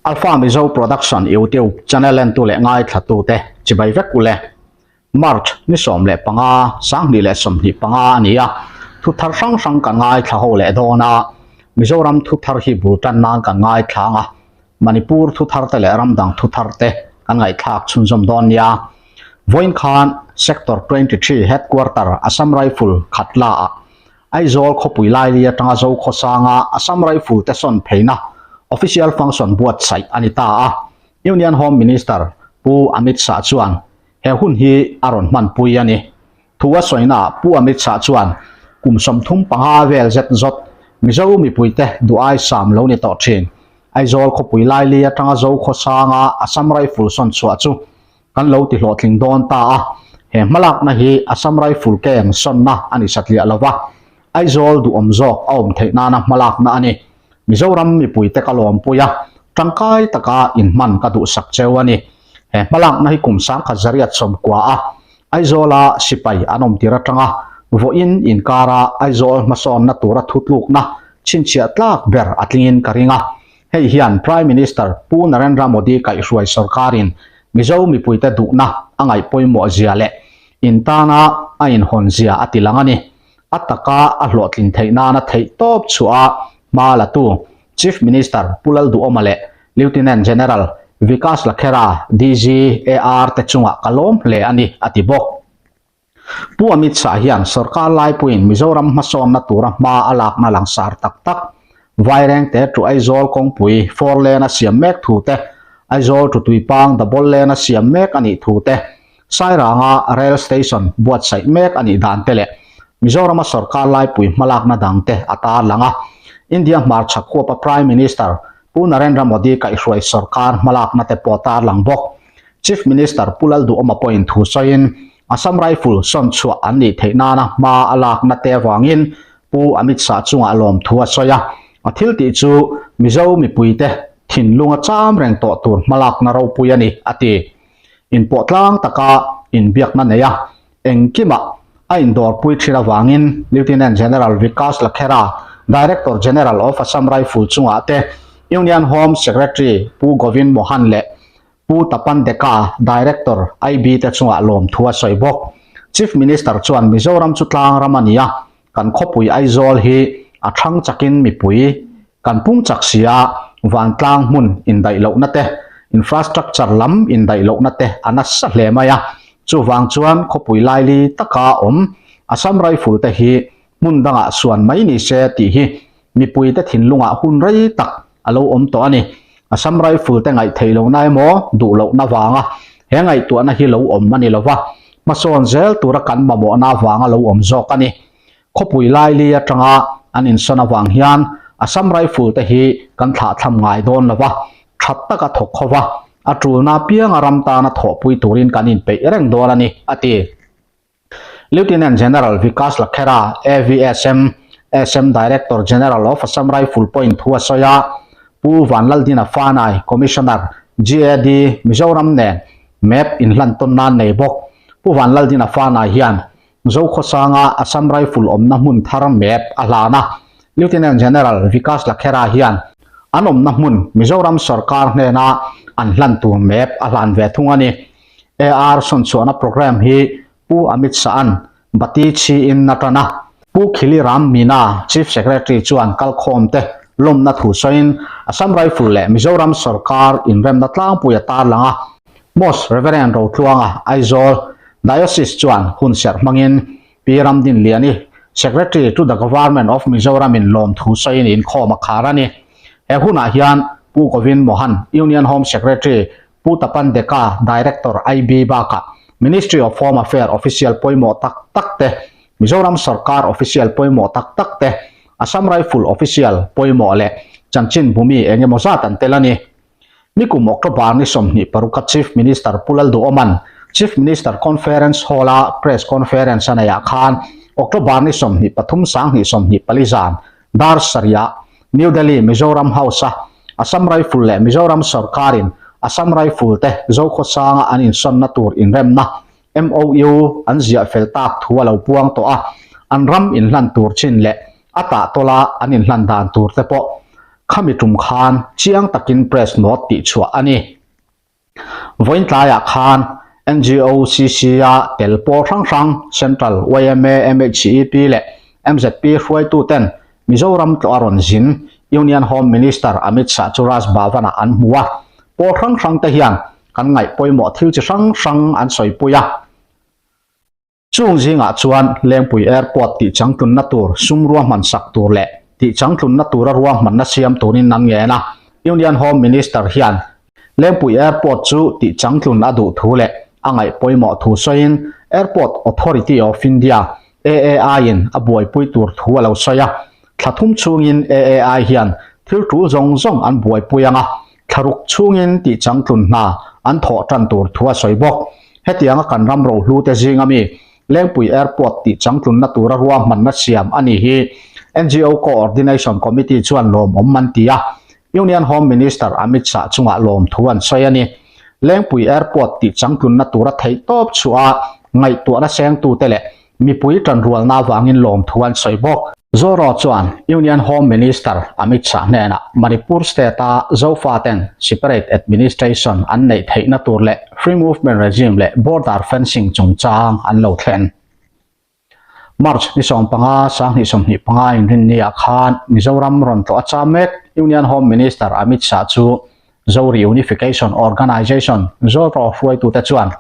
Alpha Mizo Production YouTube channel entu leh ngaithlatute chibai vek ule. March ni 15, 2025 a ni a, thu thar hrang hrang kan ngaithla ho leh dawn a, Mizoram thu thar hi bul tan nan kan ngaithla ang a, Manipur thu thar te leh ram dang thu thar te kan ngaihthlak chhunzawm dawn nia. Vawiin khan Sector 23 Headquarter Assam Rifle Khatla ah Aizawl khawpui laili atanga Zokhawsanga Assam Rifle te sawn pheina official function buatsaih a ni ta a, Union Home Minister Pu Amit Shah chuan he hun hi a rawn hmanpui a ni. Thu a sawinaah Pu Amit Shah chuan kum 35 vel zet zawt Mizo mipuite duh ai sam lo ni tawh thin. Aizawl khawpui laili atanga Zokhawsanga Assam Rifle sawn chhuah chu kan lo ti hlawhtling dawn ta a, he hmalakna hi Assam Rifle Camp sawnna a ni satliah lo va, Aizawl duhawm zawk a awm theih nana hmalakna a ni. Mizoram mipuite ka lawmpui a, tangkai taka inhman ka duhsak cheu a ni. He hmalakna hi kum 1990 a Aizawla sipai an awm tir atanga vawiin inkara Aizawl hmasawnna tura thutlukna chhinchhiah tlak ber a tlingin ka ring a. Hei hian Prime Minister Pu Narendra Modi kaihhruai sorkarin Mizo mipuite duhna a ngaih pawimawh zia leh intana a inhawn zia a tilang a ni. A taka a hlawhtlin theih nana theih tawp chhuah a hma latu Chief Minister Pu Lalduhoma leh Lieutenant General Vikas Lakhera, DG, AR te chungah ka lawm hle a ni, a ti bawk. Pu Amit Shah hian sorkar laipuiin Mizoram hmasawnna tura hma a lakna langsar tak tak, Vairengte to Aizawl kawngpui four lane a siam mek thu te, Aizawl to Tuipang double lane a siam mek a nih thu te, Sairanga Rail Station buatsaih mek a nih dan te leh Mizorama sorkar laipui hmalakna dang te a tarlang a. India hmarchhak huapa Prime Minister Pu Narendra Modi kaihhruai sorkar hmalakna te pawh tarlang bawk. Chief Minister Pu Lalduhoma pawhin thu sawiin Assam Rifle sawn chhuah an nih theih nana hma a lakna te avangin Pu Amit Shah chungah lawmthu a sawi a. A thil tih chu Mizo mipuite thinlunga cham reng tawh tur hmalakna ropui a ni, a ti. Inpawh tlang taka inbiakna nei a, engkimah a indawrpui thin avangin Lieutenant General Vikas Lakhera, Director General of Assam Rifle chungah te Union Home Secretary Pu Govind Mohan leh Pu Tapan Deka, Director, IB te chungah lawmthu a sawi bawk. Chief Minister chuan Mizoram chu tlang ram a ni a, kan khawpui Aizawl hi a thang chakin mipui kan pung chak si a, vantlang hmun indaih lohna te, infrastructure lam indaih lohna te a nasa hle mai a. Chuvang chuan khawpui laili taka awm Assam Rifle te hi hmun dangah suan mai ni se tih hi mipuite thinlungah hun rei tak a lo awm tawh a ni. Assam Rifle te ngaih theih lohna emaw duh lohna vanga he ngaihtuahna hi lo awm a ni lo va, hmasawn zel tura kan mamawhna avanga lo awm zawk a ni. Khawpui laili atanga an insawn avang hian Assam Rifle te hi kan thlahthlam ngai dawn lo va, that taka thawk kho va, a tulna apianga ram tana thawhpui turin kan inpeih reng dawn a ni, a ti. Lieutenant General Vikas Lakhera, AVSM, SM Director General of Assam Rifle pawhin thu a sawi a, Pu Vanlaldina Fanai, Commissioner, GAD, Mizoram nen map inhlan tawn nan nei bawk. Pu Vanlaldina Fanai hian Zokhawsanga Assam Rifle awmna hmun thar map a hlan a, Lieutenant General Vikas Lakhera hian an awmna hmun Mizoram sorkar hnena an hlan tur map a hlan ve thung a ni. AR sawnchhuahna programme hi Pu Amit Shah-a'n Bati chhiin a tan a. Pu Khili Ram Meena, Chief Secretary chuan kalkhawmte lawmna thu sawiin Assam Rifle leh Mizoram sorkar inremna tlangpui a tarlang a. Most Reverend Rotluanga, Aizawl Diocese chuan hun serh hmangin Pi Ramdinliani, Secretary to the Government of Mizoram in lawmthu sawiin inkhawm a khar a ni. He hunah hian Pu Govind Mohan, Union Home Secretary, Pu Tapan Deka, Director, IB bakah Ministry of Home Affair official pawimawh tak tak te, Mizoram sorkar official pawimawh tak tak te, Assam Rifle official pawimawh leh chanchin bumi eng emaw zat an tel a ni. Nikum October ni 26 a Chief Minister Pu Lalduhoman Chief Minister Conference Hall-a Press Conference a neihah khan October ni 23 2024 zan Dar sarihah New Delhi Mizoram House-a Assam Rifle leh Mizoram sorkarin Assam Rifle te Zokhawsanga an insawnna tur inremna, MOU, an ziah fel tak thu a lo puang tawh a, an ram inhlan tur chin leh a tahtawla an inhlan dan tur te pawh. Khami tum khan chiang takin press note tihchhuah a ni. Vawiin tlaiah khan NGOCC-a tel pawl hrang hrang Central yma, MHCEP leh mzp hruaituten Mizoram tlawh a rawn zin Union Home Minister Amit Shah chu Raj Bhavan-ah an hmu a. Pawl hrang hrangte hian kan ngaih pawimawh thil chi hrang hrang an sawipui a. Chung zingah chuan Lengpui Airport tih changtlunna tur sum ruahman sak tur leh tih changtlunna tura ruahmanna siam turin an ngen a. Union Home Minister hian Lengpui Airport chu tih changtlun a duh thu leh a ngaih pawimawh thu sawiin Airport Authority of India, AAI, in a buaipui tur thu a lo sawi a. Thla thum chhungin AAI hian thil tul zawng zawng an buaipui ang a, thlaruk chhungin tih changtlun hna an thawh tan tur thu a sawi bawk. Hetianga kan ram rohlu te zinga mi Lengpui Airport tih changtlunna tura ruahmanna siam a ni hi NGO Coordination Committee chuan lawmawm an ti a, Union Home Minister Amit Shah chungah lawmthu an sawi a ni. Lengpui Airport tih changtlunna tura theihtawp chhuah a ngaihtuahna sengtute leh Mipui tanrualna avangin lawmthu an sawi bawk. Zoro chuan Union Home Minister Amit Shah hnenah Manipur State-a Zofaten Separate Administration an neih theihna tur leh Free Movement Regime leh Border Fencing chungchang an lo thlen. March ni 15, 2025 inrinniah khan Mizoram rawn tlawh a cham mek Union Home Minister Amit Shah chu Zo Reunification Organisation, Zoro hruaitute chuan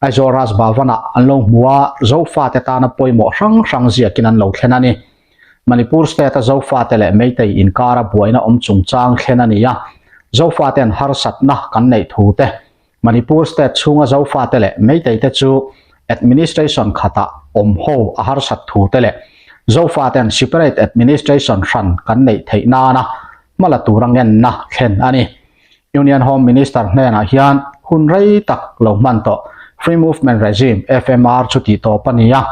Aizawl Raj Bhavan-ah an lo hmu a, Zofate tana pawimawh hrang hrang ziakin an lo thlen a ni. Manipur State-a Zofate leh Meitei inkara buaina awm chungchang thlen a ni a, Zofate'n harsatna kan neih thu te, Manipur State chhunga Zofate leh Meiteite chu administration khatah awm ho a harsat thu te leh Zofate'n separate administration hran kan neih theih nana hma la tura ngenna thlen a ni. Union Home Minister hnenah hian hun rei tak lo hman tawh Free Movement Regime, FMR, chu tih tawp a ni a.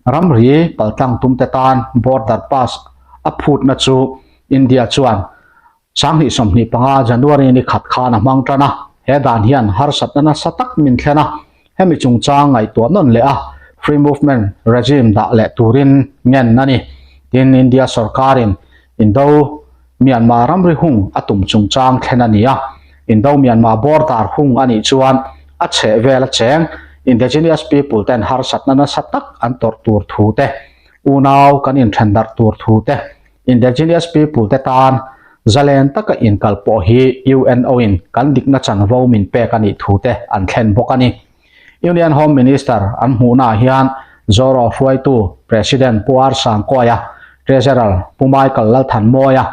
Ramri paltlang tumte tan border pass a phutna chu India chuan 2025 January ni khat khan a hmang tan a. He dan hian harsatna nasa tak min thlen a, hemi chungchang ngaihtuah nawn leh a Free Movement Regime dah leh turin ngen a ni. Tin, India sorkarin Indo Myanmar ramri hung a tum chungchang thlen a ni a, Indo-Myanmar border hung a nih chuan a chheh vel a cheng indigenous people ten harsatna nasa tak an tawrh tur thu te, unau kan inthen darh tur thu te, indigenous people te tan zalen taka inkal pawh hi UNO in kan dikna chanvo min pek a nih thu te an thlen bawk a ni. Union Home Minister an hmuhnaah hian Zoro hruaitu President Pu R Sangkawia, Treasurer Pu Michael Lalthanmawia,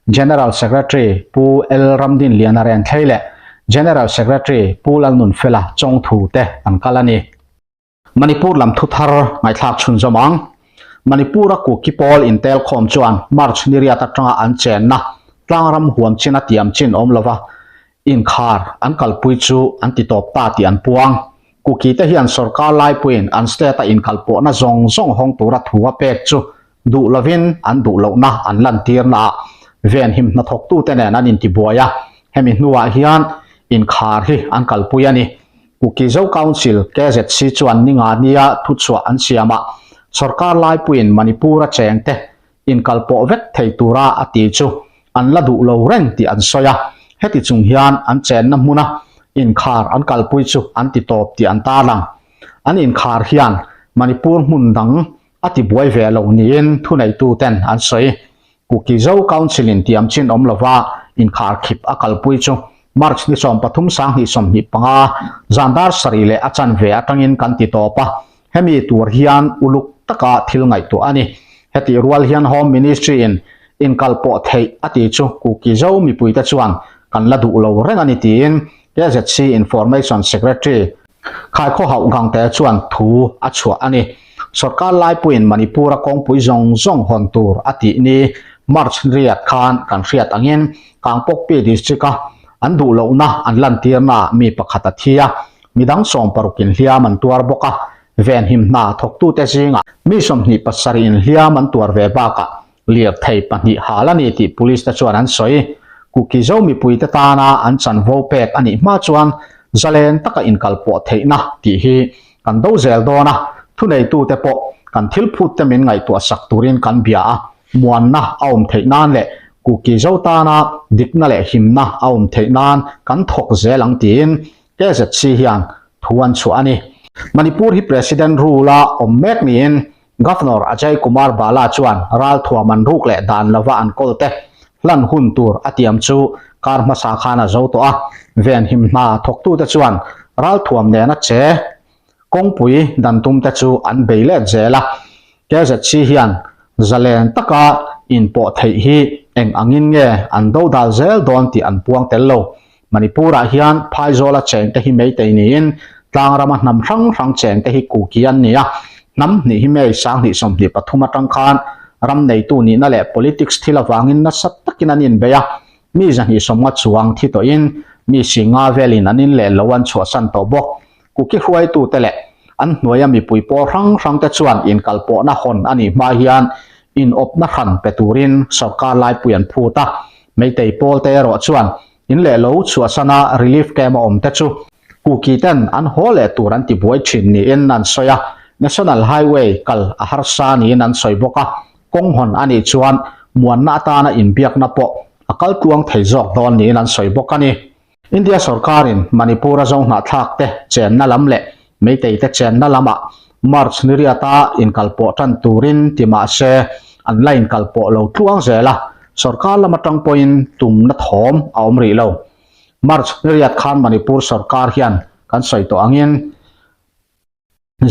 General Secretary Pu L Ramdinliana Renthlei leh General Secretary Pu Lalnunfela Chawngthu te an kal a ni. Manipur lam thuthar ngaihthlak chhunzawm ang. Manipur-a Kuki pawl intelkhawm chuan March ni riat atanga an chenna tlangram huam chin a tiam chin awm lova Inkhar an kalpui chu an ti tawp ta tih an puang. Kuki te hian sorkar laipuiin an state-a inkalpawhna zawng zawng hawng tura thu a pek chu duh lovin an duh lohna an lantirnaah venhim hnathawktute nen an intibuai a, hemi hnuah hian inkhar hi an kalpui a ni. Kuki Zo Council, KZC, chuan ninga nia thuchhuah an siamah sorkar laipuiin Manipur-a chengte inkalpawh vek thei tura a ti chu an la duh lo reng tih an sawi a, heti chung hian an chenna hmuna inkhar an kalpui chu an ti tawp tih an tarlang. An inkhar hian Manipur hmun dang a ti buai ve lo niin thuneituten an sawi. Kuki Zo Council-in tiam chin awm lova inkhar khip a kalpui chu March ni 13 2025 zan dar sarih leh a chanve atangin kan ti tawp a, Hemi tur hian uluk taka thil ngaihtuah a ni. Hetih rual hian Home Ministry in inkalpawh theih a ti chu Kuki Zo mipuite chuan kan la duh lo reng a ni tiin KZC Information Secretary Khaikhaw Hauh Gangte chuan thu a chhuah a ni. Sorkar laipuiin Manipur-a kawngpui zawng zawng hawn tur a tih ni March riat khan kan hriat angin Kangpokpi District-a an duh lohna an lantirnaah mi pakhat a thi a, Midang 60 inhliam an tuar bawk a, venhim hna thawktute zingah mi 27 inhliam an tuar ve bakah lirthei pahnih hal a ni tih police te chuan an sawi. Kuki Zo mipuite tana an chanvo pek a nih hma chuan zalen taka inkalpawh theihna tih hi kan do zel dawn a, thuneitute pawh kan thil phut te min ngaihtuah sak turin kan bia a, muanna a awm theih nan leh. Kuki zo tana dikna leh himna a awm theih nan kan thawk zel ang tiin KZC hian thu an chhuah a ni. Manipur hi President rule-a awm mek niin Governor Ajay Kumar Bhalla chuan ralthuam an ruk leh dan lova an kawl te hlan hun tur a tiam chu kar hmasa khan a zo tawh a, venhim hna thawktute chuan ralthuam nena che Kawngpui dan tum te chu an bei let zel a, KZC hian zalen taka inpawh theih hi eng angin nge an do dal zel dawn tih an puang tel lo. Manipur-ah hian Phaizawla cheng te hi Meitei niin tlangrama hnam hrang hrang cheng te hi Kuki an ni a, hnam hnih hi May 2023 atang khan ram neitu nihna leh politics thil avangin nasa takin an inbei a, mi 250 chuang thi tawhin mi singa velin an inleh lo an chhuahsan tawh bawk. Kuki hruaitute leh an hnuaia mipui pawl hrang hrangte chuan inkalpawhna hawn a nih hma hian inawpna hran pe turin sorkar laipui an phut a. Meitei pawlte erawh chuan in leh lo chhuahsana relief camp a awmte chu Kuki ten an haw leh tur an tibuai thin niin an sawi a, National Highway kal a harsa niin an sawi bawk a, kawng hawn a nih chuan muanna atana inbiakna pawh a kal tluang thei zawk dawn niin an sawi bawk a ni. India sorkarin Manipur-a zohnahthlak te chenna lam leh Meitei te chenna lamah March ni riata inkalpawh tan turin ti mah se an la inkalpawh lo tluang zel a, sorkar lam atang pawhin tumna thawm a awm rih lo. March ni riat khan Manipur sorkar hian kan sawi tawh angin,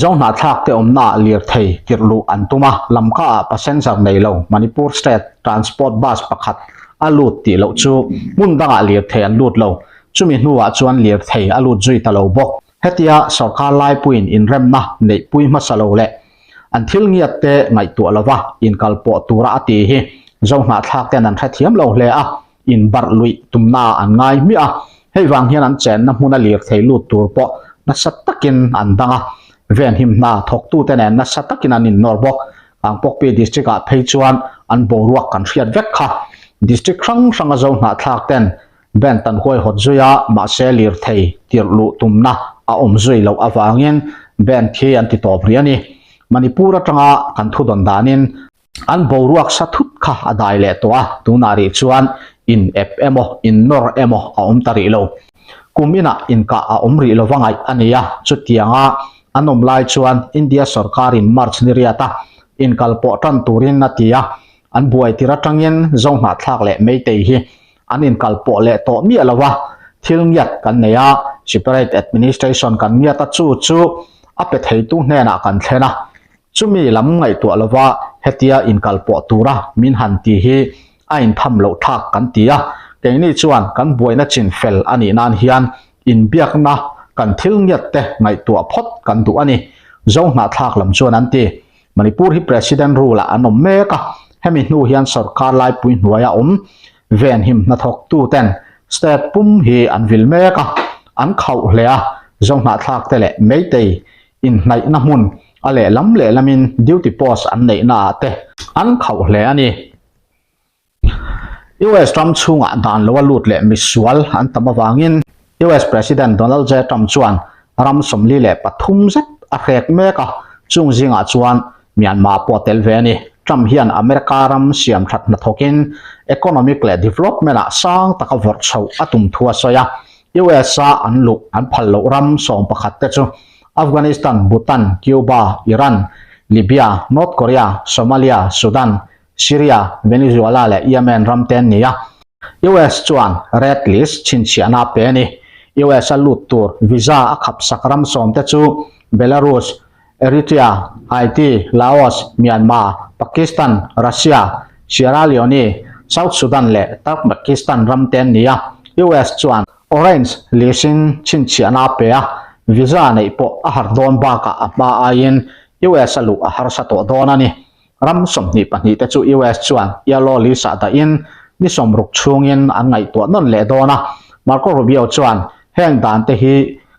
Zohnahthlak te awmna ah lirthei tirh luh an tum a, Lamka ah passenger nei lo Manipur State Transport Bus pakhat a lut tih loh chu hmun dangah lirthei an lut lo. Chumi hnuah chuan lirthei a lut zui ta lo bawk. Hetia sorkar laipuiin inremna neihpui hmasa lo leh an thil ngiat te ngaihtuah lova inkalpawh tura a ti hi Zohnahthlak ten an hrethiam lo hle a, inbarh luih tumna an ngai hmiah a, hei vang hian an chenna hmuna lirthei lut tur pawh nasa takin an dang a, venhim hna thawktute nen nasa takin an innawr bawk. Kangpokpi District ah phei chuan an boruak kan hriat vek kha. District hrang hranga zo hnahthlak ten band an huaihawt zui a, mahse lirthei tirh luh tumna a awm zui loh avangin band khi an ti tawp rih a ni. Manipur atanga kan thudawn danin An boruak sa thut kha a dai leh tawh a, tunah rih chuan in ep emaw, in nawr emaw a awm ta rih lo. Kum inah inkah a awm rih lova ngaih a ni a, chutianga an awm lai chuan India sorkarin March ni riata inkalpawh tan turin a ti a, an buai tir atangin Zohnahthlak leh Meitei hi an inkalpawh leh tawh miah lo a, thil ngiat kan nei a, separate administration kan ngiat a, chu chu a pe theitu hnenah kan thlen a. Chumi lam ngaihtuah lova hetia inkalpawh tura min han ti hi a intham loh thlak kan ti a, keini chuan kan buaina chin fel a nih nan hian inbiakna kan thil ngiat te ngaihtuah phawt kan duh a ni, Zohnahthlak lam chuan an ti. Manipur hi President rule ah an awm mek a, hemi hnu hian sorkar laipui hnuaia awm venhim hnathawktu ten state pum hi an vil mek a, an khauh hle a, Zohnahthlak te leh Meitei Inhnaihna hmun a lehlam lehlamin duty post an neihna ah te an khauh hle a ni. US ram chhungah dan lo a lut leh misual an tam avangin US President Donald J Trump chuan ram 43 zet a hrek mek a, chung zingah chuan Myanmar pawh a tel ve a ni. Trump hian America ram siam that hnathawkin economic leh development ah sang taka vawrh chhoh a tum thu a sawi a, US-a an luh an phal loh ram 11 te chu Afghanistan, Bhutan, Cuba, Iran, Libya, North Korea, Somalia, Sudan, Syria, Venezuela leh Yemen ram te an ni a. US chuan Red List chhinchhiahna a pe a ni. US-a lut tur visa a khapsak ram sawm te chu Belarus, Eritrea, Haiti, Laos, Myanmar, Pakistan, Russia, Sierra Leone, South Sudan leh Turkmenistan ram te an ni a. US chuan Orange list-in chhinchhiahna a pe a, visa neih pawh a har dawn bakah a hma aiin US a luh a harsa tawh dawn a ni. Ram 22 te chu US chuan yellow list-ah dahin ni 60 chhungin an ngaihtuah nawn leh dawn a. Marco Rubio chuan heng dan te hi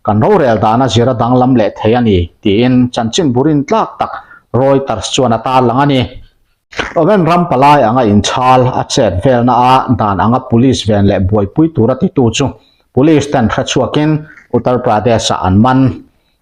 kan rorel dana zira danglam leh thei a ni tiin chanchin burin tlak tak Reuters chuan a tarlang a ni. Oven ram palai anga inchhal a chet velna a dan anga police ven leh buaipui tura titu chu police ten hrechhuakin Uttar Pradesh-ah an man.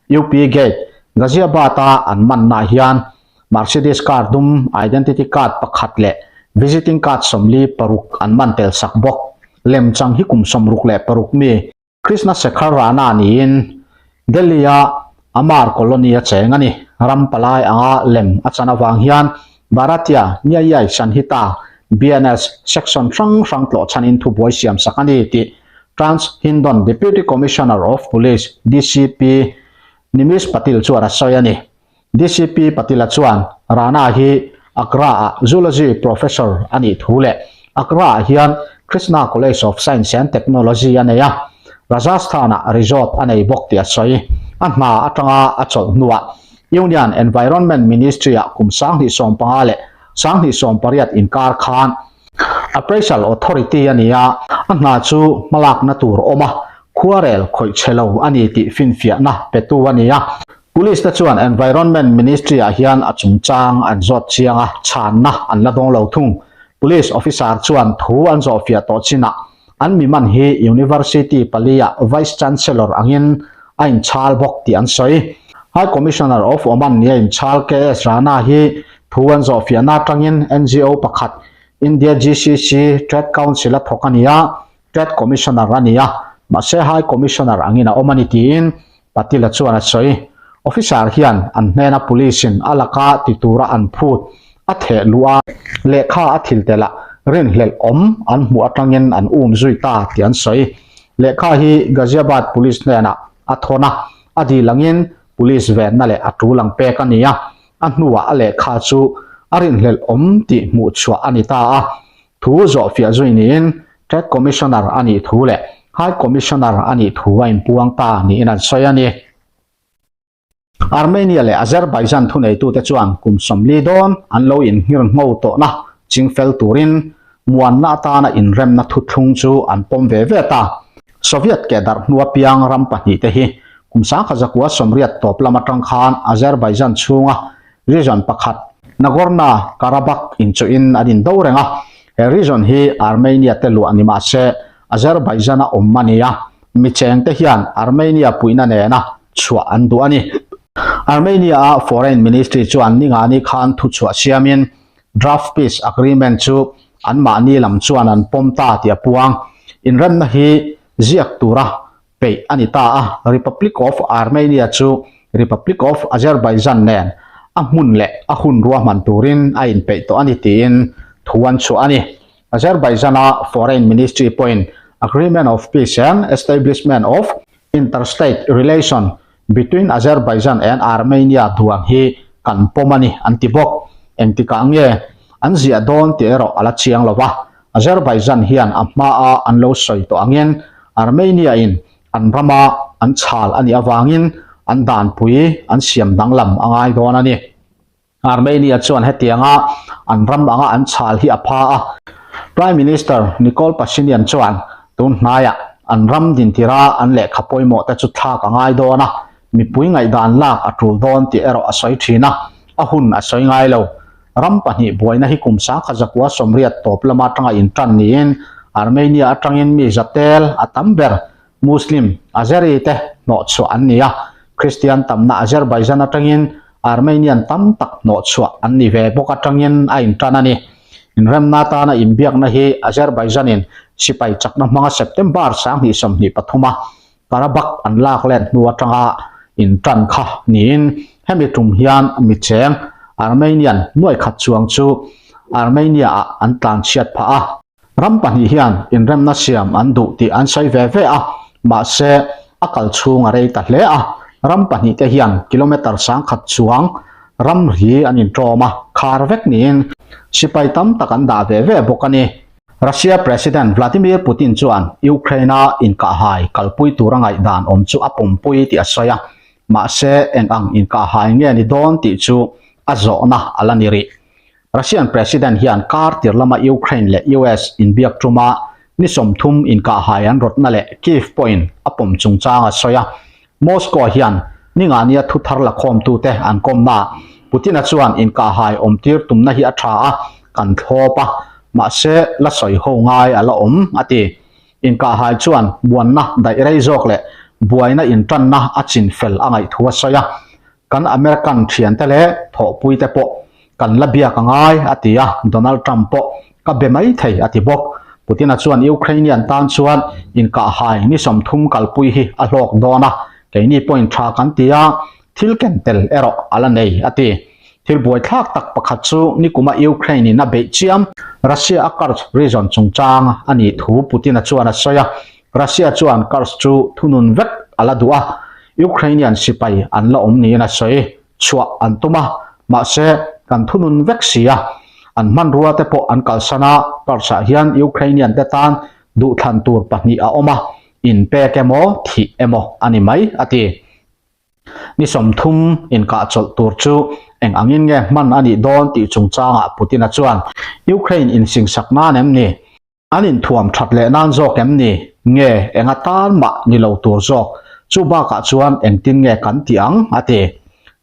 UP Gate, Ghaziabad-a an manna hian Mercedes car dum identity card pakhat leh Visiting card 46 an man tel sak bawk. Lemchang hi kum 66 mi Krishna Shekhar Rana niin Delhi-a Amar Colony a cheng a ni. Ram palai anga lem a chan avang hian Bharatiya Nyayay Sanhita, BNS, section hrang hrang tlawh chhanin thubuai siam sak a ni tih Trans Hindon Deputy Commissioner of Police, DCP, Nimish Patil chuan a sawi a ni. DCP Patila chuan Rana hi Agra-ah Zoology Professor a nih thu leh Agra-ah hian Krishna College of Science and Technology a nei a, Rajasthan-ah resort a nei bawk tih a sawi. A hna atanga a chawlh hnuah Union Environment Ministry-ah kum 2015 leh 2018 inkar khan Appraisal Authority a ni a, a hna chu hmalakna tur awm a, khuarel khawih chhe lo a ni tih finfiahna petu a ni a. Police te chuan Environment Ministry ah hian a chungchang an zawt chiang a, chhanna an la dawng lo thung. Police officer chuan thu an zawhfiah tawh chinah an mi man hi University pali ah Vice Chancellor angin a inchhal bawk tih an sawi. High Commissioner of Oman nia inchhal KS Rana hi thu an zawhfiahna atangin NGO pakhat India GCC Trade Council a thawk a ni a, Trade Commissioner a ni a, mahse High Commissioner angin a awm a ni tiin Patil-a chuan a sawi. Officer hian an hnena police-in a laka ti tura an phut a theh luh a, lehkha a thil telh a, rinhlelh awm an hmuh atangin an um zui ta tih an sawi. Lehkha hi Ghaziabad Police hnenah a thawn a, a dil angin police venna leh a tul ang pek a ni a, a hnuah a lehkha chu a rinhlelh awm tih hmuh chhuah a ni ta a. Thu zawhfiah zui niin Trade Commissioner a nih thu leh High Commissioner a nih thu a inpuang ta niin an sawi a ni. Armenia leh Azerbaijan thuneitute chuan kum 40 dawn an lo inhngir ngho tawhna chingfel turin muanna atana inremna thuthlung chu an pawm ve ve ta. Soviet keh darh hnua piang ram pahnihte hi kum 1980 tawp lam atang khan Azerbaijan chhunga Region pakhat, Nagorno-Karabakh inchuhin an indo reng a, he region hi Armenia te luah ni mah se Azerbaijan-a awm a ni a, mi chengte hian Armenia puihna nena chhuah an duh a ni. Armenia-a Foreign Ministry chuan ningani khan thuchhuah siamin Draft Peace Agreement chu anmahni lam chuan an pawm ta tih a puang. Inremna hi ziak tura peih a ni ta a, Republic of Armenia chu Republic of Azerbaijan nen a hmun leh a hun ruahman turin a inpeih tawh a ni tiin thu an chhuah a ni. Azerbaijan-a Foreign Ministry pawhin Agreement of Peace and Establishment of Interstate Relation between Azerbaijan and Armenia duang hi kan pawm a ni an ti bawk. Engtikah nge an ziah dawn tih erawh a la chiang lo va, Azerbaijan hian a hmaa an lo sawi tawh angin Armenia-in an rama an chhal a nih avangin an danpui an siam danglam a ngai dawn a ni. Armenia chuan hetianga an ram anga an chhal hi a pha a. Prime Minister Nikol Pashinyan chuan tun hnaiah an ram dintira an lehkha pawimawh te chu thlak a ngai dawn a, mipui ngaihdan lak a tul dawn tih erawh a sawi thin a, a hun a sawi ngai lo. Ram pahnih buaina hi kum 1980 tawp lama atanga intan niin Armenia atangin mi zatel a tam ber Muslim Azeri te hnawhchhuah an ni a, Kristian tamna Azerbaijan atangin Armenian tam tak hnawhchhuah an ni ve bawk atangin a intan a ni. Inremna atana inbiakna hi Azerbaijan-in sipai chakna hmanga September 2023 a Karabakh an lak let hnu atanga intan kha niin hemi tum hian mi cheng Armenian nuai khat chuang chu Armenia-ah an tlanchhiat phah a. Ram pahnih hian inremna siam an duh tih an sawi ve ve a, mahse a kal chhung a rei ta hle a. Ram pahnih te hian kilometre 1000 chuang ramri an inṭawm a, khar vek niin sipai tam tak an dah ve ve bawk a ni. Russia President Vladimir Putin chuan Ukraine-a inkahhai kalpui tura ngaihdan awm chu a pawmpui tih a sawi a, mahse eng ang inkahhai nge ni dawn tih chu a zawhna a la ni rih. Russian President hian kar tir lama Ukraine leh US inbiak tuma ni 30 inkahhai an rawtna leh Kyiv pawhin a pawm chungchang a sawi a, Moscow hian ningania thu thar la khawmtute an kawmna ah Putin-a chuan inkahhai awmtir tumna hi a tha a, kan thlawp a, mahse la sawi ho ngai a la awm, a ti. Inkahhai chuan buanna daih rei zawk leh buaina intanna a chin fel a ngaih thu a sawi a, kan American thiante leh thawhpuite pawh. Kan la biak a ngai, a ti a, Donald Trump pawh ka be mai thei, a ti bawk. Putin-a chuan Ukrainian tan chuan inkahhai ni 30 kalpui hi a hlawk dawn a, keini pawhin tha kan ti a, thil ken tel erawh a la nei, a ti. Thil buaithlak tak pakhat chu nikuma Ukraine-in a beih chiam Russia a Kursk region chungchang a nih thu Putin-a chuan a sawi a, Russia chuan Kursk chu thunun vek a la duh a, Ukrainian sipai an la awm niin a sawi. Chhuah an tum a, mahse kan thunun vek si a, an hmanrua te pawh an kalsan a, Kursk-ah hian Ukrainian te tan duhthlan tur pahnih a awm a, inpek emaw thih emaw a ni mai, a ti. Ni 30 inkah chawlh tur chu eng angin nge hman a nih dawn tih chungchangah Putin-a chuan Ukraine insingsak nan em ni? An inthuam that leh nan zawk em ni? Nge eng atan mah ni lo tur zawk? Chu bakah chuan engtin nge kan tih ang? a ti.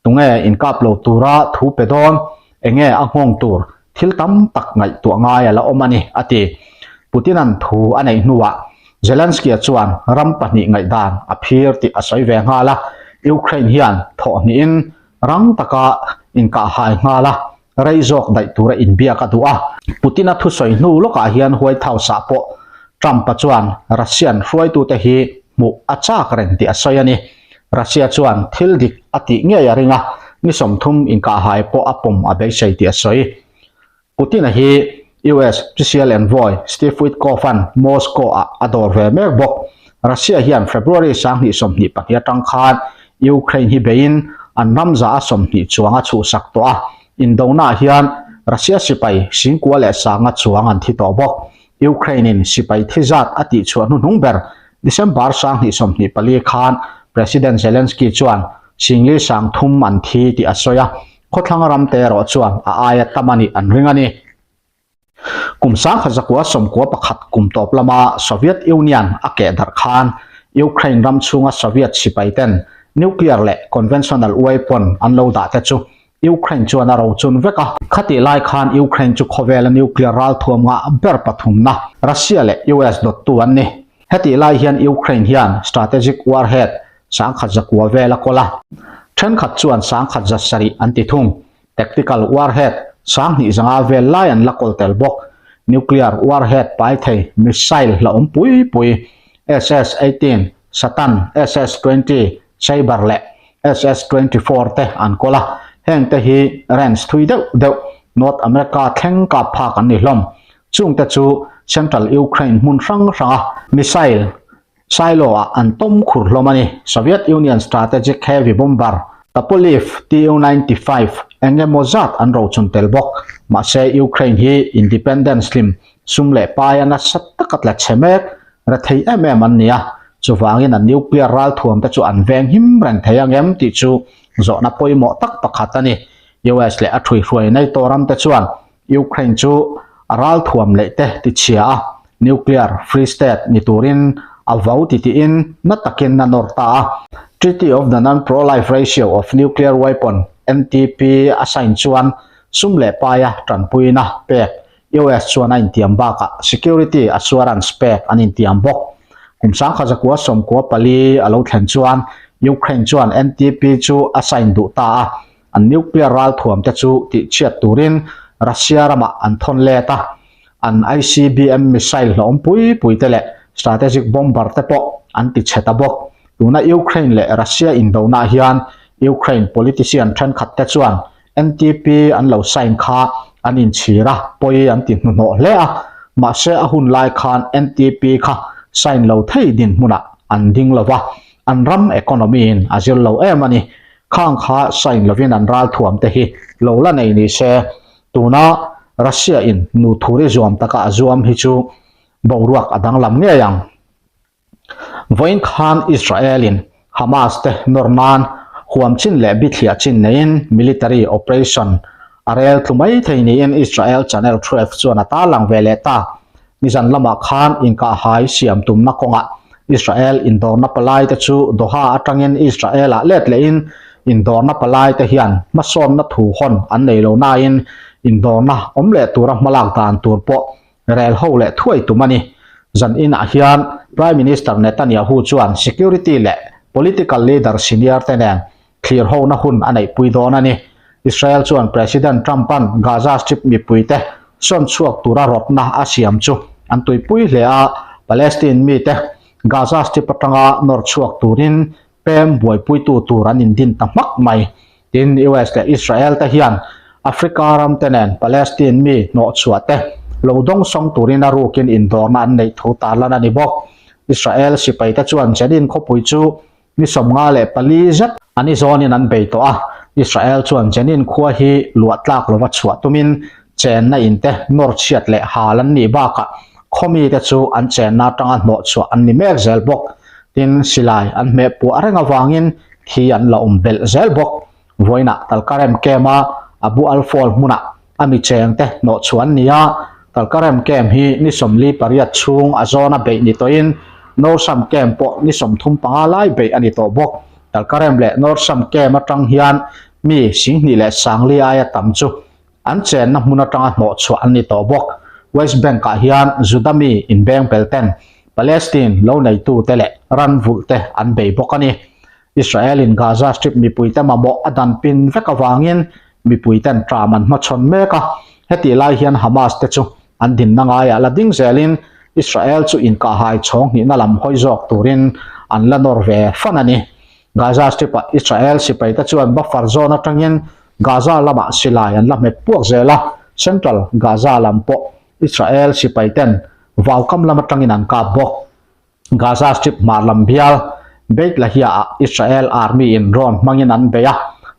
Tunge inkap lo tura thu pe dawn? Enge a nghawng tur? Thil tam tak ngaihtuah ngai a la awm a ni, a ti. Putin-a'n thu a neih hnuah Zelensky-a chuan ram pahnih ngaihdan a phir tih a sawi ve nghal a, Ukraine hian thawhhnihin rang taka inkahhai nghal a, rei zawk daih tura inbiak a duh a. Putin-a thusawi hnu lawkah hian White House-ah pawh Trump-a chuan Russian hruaitute hi hmuh a chak reng tih a sawi a ni. Russia chuan thil dik a tih ngei a ring a, ni 30 inkahhai pawh a pawm a beisei tih a sawi. Putin-a hi US Special Envoy Steve Witkoff-a'n Moscow-ah a dawr ve mek bawk. Russia hian February 2024 atang khan Ukraine hi beiin an ram za a 20 chuang a chhuhsak tawh a, indonaah hian Russia sipai 9000 leh 500 chuang an thi tawh bawk. Ukraine-in sipai thi zat a tihchhuah hnuhnung ber December 2024 khan President Zelensky chuan 40 300 an thi tih a sawi a, khawthlang ramte erawh chuan a aia tam a nih an ring a ni. Kum 1991 kum tawp lama Soviet Union a keh darh khan Ukraine ram chhunga Soviet sipai ten nuclear leh conventional weapon an lo dah te chu Ukraine chuan a rochun vek a. Khatih lai khan Ukraine chu khawvela nuclear ralthuam ngah ber pathumna Russia leh US dawttu an ni. Hetih lai hian Ukraine hian strategic warhead 1009 vel a kawl a, thenkhat chuan 1107 an ti thung. Tactical warhead 2500 vel lai an la kawl tel bawk. Nuclear warhead pai thei missile hlauhawm pui pui SS-18, Satan, SS-20, Sabre leh SS-24 te an kawl a. Heng te hi range thui deuh deuh North America thleng kap phak an ni hlawm. Chungte chu Central Ukraine hmun hrang hranga missile Silo-ah an tawm khur hlawm a ni. Soviet Union strategic heavy bomber Tupolev Tu-95 eng emaw zat an rochun tel bawk. Mahse, Ukraine hi independence hlim sum leh paia nasa taka tla chhe mek rethei em em an ni a, chuvangin an nuclear ralthuam te chu an veng him reng thei ang em tih chu zawhna pawimawh tak pakhat a ni. US leh a ṭhuihruai NATO ram te chuan Ukraine chu a ralthuam leh te ti chhia a, nuclear free state ni turin a vo ti tiin na takin a nawr ta a. Treaty of the Non-Proliferation of Nuclear Weapon, NTP, a sign chuan sum leh paia tanpuina pek US chuan a intiam bakah security assurance pek an intiam bawk. Kum 1994 a lo thlen chuan Ukraine chuan NTP chu a sign duh ta a. An nuclear ralthuam te chu tihchhiat turin Russia ramah an thawn let a, an ICBM missile hlawm pui pui te leh strategic bomber te pawh an tichhe ta bawk. Tuna Ukraine leh Russia indonah hian Ukraine politician thenkhat te chuan NTP an lo sign kha an inchhir a, pawi an ti hnuhnawh hle a, mahse a hun lai khan NTP kha sign lo thei dinhmunah an ding lo va, an ram economy in a zir lo em a ni. Khang kha sign lovin an ralthuam te hi lo la nei ni se, tuna Russia in nu thuri zuam taka a zuam hi chu boruak a danglam ngei ang. Vawiin khan Israel in Hamas te nawr nan huam chin leh bithliah chin neiin military operation a rel tlu mai thei niin Israel Channel 12 chuan a tarlang ve leh ta. Nizan lamah khan inkahhai siam tumna kawngah Israel indawrna palaite chu Doha atangin Israel-ah let lehin indawrna palaite hian hmasawnna thu hawn an nei lo nain indawrna awm leh tura hmalak dan tur pawh rel ho leh thuai tum a ni. Zan inah hian Prime Minister Netanyahu chuan security leh political leader senior te nen thlir hona hun a neihpui dawn a ni. Israel chuan President Trump-a'n Gaza Strip mipuite sawn chhuak tura rawtna a siam chu an tuipui hle a, Palestine mite Gaza Strip atanga nawr chhuak turin pem buaipuitu tur an indin ta hmak mai. Tin, US leh Israel te hian Africa ram te nen Palestine mi hnawhchhuah te lo dawngsawng turin a rukin indawrna an neih thu tarlan a ni bawk. Israel sipai te chuan Jenin khawpui chu ni 54 zet an i zawnin an bei tawh a, Israel chuan Jenin khua hi luah tlak lova chhuah tumin chenna in te nawr chhiat leh hal an nih bakah khaw mite chu an chenna atanga hnawhchhuah an ni mek zel bawk. Tin, silai an hmeh puah reng avangin thi an la awm belh zel bawk. Vawiinah Talkarem Camp-a Abu Al-Fawl hmunah a mi chengte hnawhchhuah an ni a, Talkarem Camp hi ni 48 chhung a zawna beih ni tawhin Norsam Camp pawh ni 35 lai beih a ni tawh bawk. Talkarem leh Norsam Camp atang hian mi 20,040 aia tam chu An chenna hmun atanga hnawhchhuah an ni tawh bawk. West Bank-ah hian Juda mi inbeng pel ten Palestine lo neitute leh ran vulhte an bei bawk a ni. Israel-in Gaza Strip mipuite mamawh a dan pin vek avangin mipuiten ṭam an hmachhawn mek a. Hetih lai hian Hamas te chu an dinna ngaiah la ding zelin Israel chu inkahhai chhawng hnihna lam hawi zawk turin an la nawr ve fan a ni. Gaza Strip-ah Israel sipaite chuan buffer zone atangin Gaza lamah silai an la hmet puak zel a, Central Gaza lam pawh Israel sipaiten vaukam lam atangin an kap bawk. Gaza Strip hmar lam bial Beit Lahia-ah Israel Army-in drone hmangin an bei a,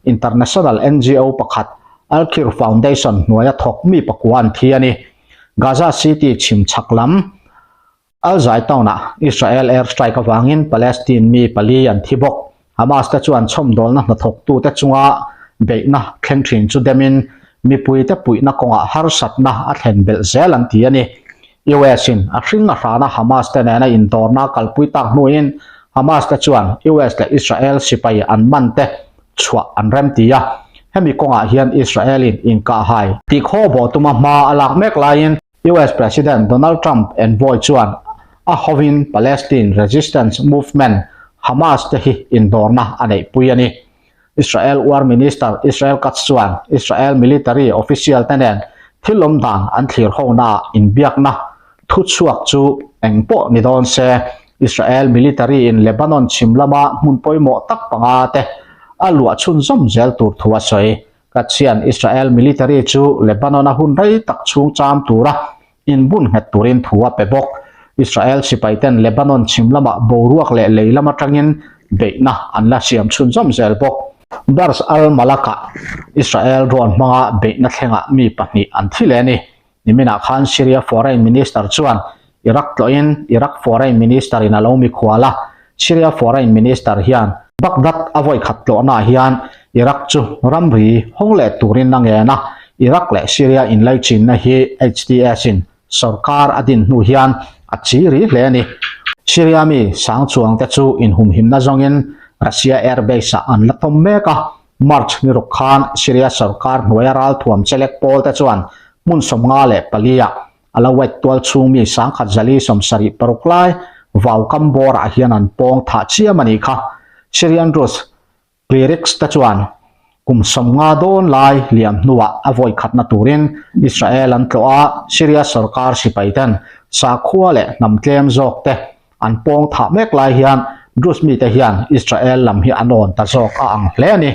international NGO pakhat Al-Khir Foundation hnuaia thawk mi pakua an thi a ni. Gaza City chhim chhak lam Al-Zaytoun-ah Israel air strike avangin Palestine mi pali an thi bawk. Hamas te chuan chhawmdawlna hnathawktute chunga beihna thleng thin chu demin mipuite puihna kawngah harsatna a thlen belh zel an ti a ni. US-in a hring a hrana Hamas te nena indawrna kalpui tak hnuin Hamas te chuan US leh Israel sipai an man te chhuah an remti a. Hemi kawngah hian Israel-in inkahhai tihkhaw bawh tuma hma a lak mek laiin US President Donald Trump envoy chuan a hovin Palestine resistance movement Hamas te hi indawrna a neihpui a ni. Israel War Minister Israel Katz chuan Israel military official te nen thil awm dan an thlir honaah inbiakna thuchhuak chu eng pawh ni dawn se, Israel military in Lebanon chhim lama hmun pawimawh tak panga te a luah chhunzawm zel tur thu a sawi. Katz hian Israel military chu Lebanon-a hun rei tak chhung cham tura inbun nghet turin thu a pe bawk. Israel sipaiten Lebanon chhim lamah boruak leh lei lam atangin beihna an la siam chhunzawm zel bawk. Burj al-Malak-ah Israel drone hmanga beihna thlengah mi pahnih an thi leh a ni. Niminah khan Syria Foreign Minister chuan Iraq tlawhin Iraq Foreign Minister in a lo mikhual a, Syria Foreign Minister hian Baghdad a vawikhat tlawhnaah hian Iraq chu ramri hawng leh turin a ngen a, Iraq leh Syria inlaichinna hi HTS in sorkar a din hnu hian a chi ri hle a ni. Syria mi sang chuangte chu inhumhimna zawngin Russia airbase ah an la tawm mek a, March ni ruk khan Syria sorkar hnuaia ralthuam chelek pawl te chuan hmun 54 ah Alawite tual chhung mi 1176 lai vaukam bawrah hian an pawng thah chiam a nih kha. Syrian Druze clerics te chuan kum 50 dawn lai liam hnuah a vawi khatna turin Israel an tlawh a, Syria sorkar sipai ten sakhua leh hnam tlem zawk te an pawng thah mek lai hian Druze mite hian Israel lam hi an awn ta zawk a ang hle a ni.